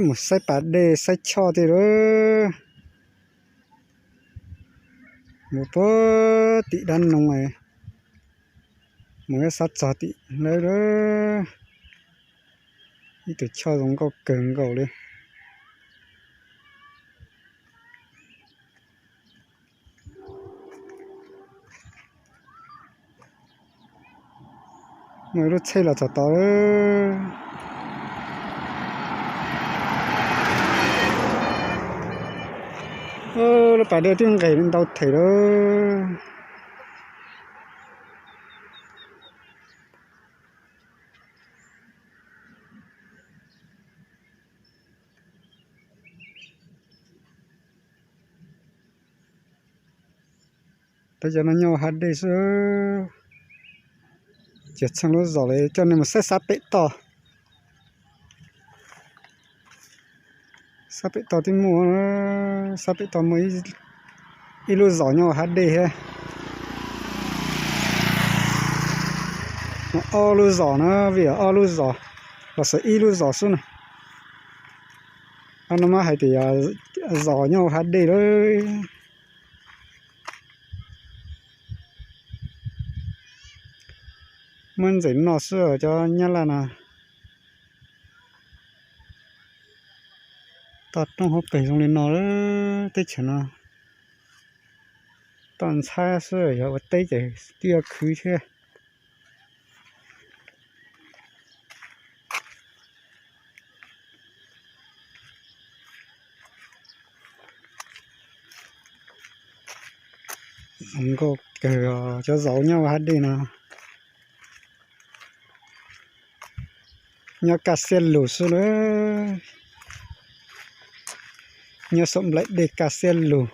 Mus saib pas dej saib choj tiag lawm. Mus puag tim dab noog, mus ib sab txog tim lawm. Ib tug choj zoo nkauj kawg nkaus li. Muaj ib lub tsheb los txog tod. Lub pas dej twb nqes ntau them lawm. Peb cov no nyob hauv dej xwb. Ces txheej lub zos lawv coj nej mus saib sab pem toj. Sab pem toj twb muaj, sab pem toj muaj ib lub zos nyob hauv dej thiab. Ob lub zos na, vim ob lub zos los xwb ib lub zos xwb na. Ob no mas hais tias zos nyob hauv dej lawm. Muab ntxeev noj xwb cov nyab laj no. Toj roob hauv pes zoo li no, teb chaws no toj ntxhab xwb, yog ua teb ces twb yuav khwv thiab. Zoo nkauj kawg cov zos nyob hauv dej no. Nyob kaj xiab lug xwb lawm. Nyob saum nplaim dej kaj xiab lug.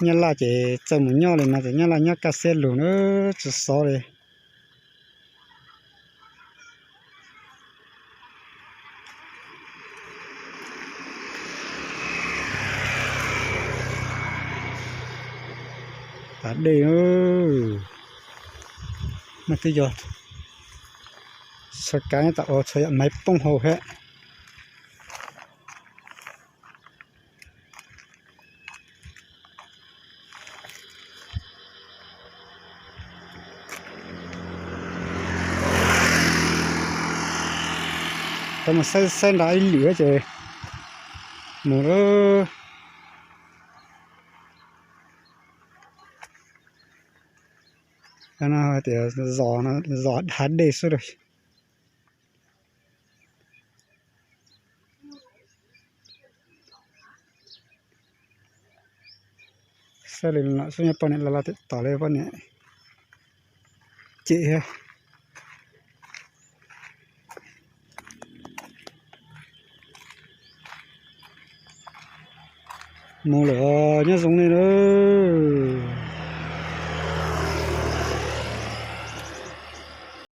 Nyab laj ces txawj mus nyob li no ces nyab laj nyob kaj xiab lug na, tsis xov li. Pas dej, mas twb yog txhua kav tam ua txhua yam maiv poob hauv thiab. Tau mus saib saib nrad ib lwm ces mus lawm. Tias zos hav dej xwb lawm. Saib li no xwb, nyob poj niam los los tom li poj niam cem thiab. Mus lawm, nyob zoo li lawm.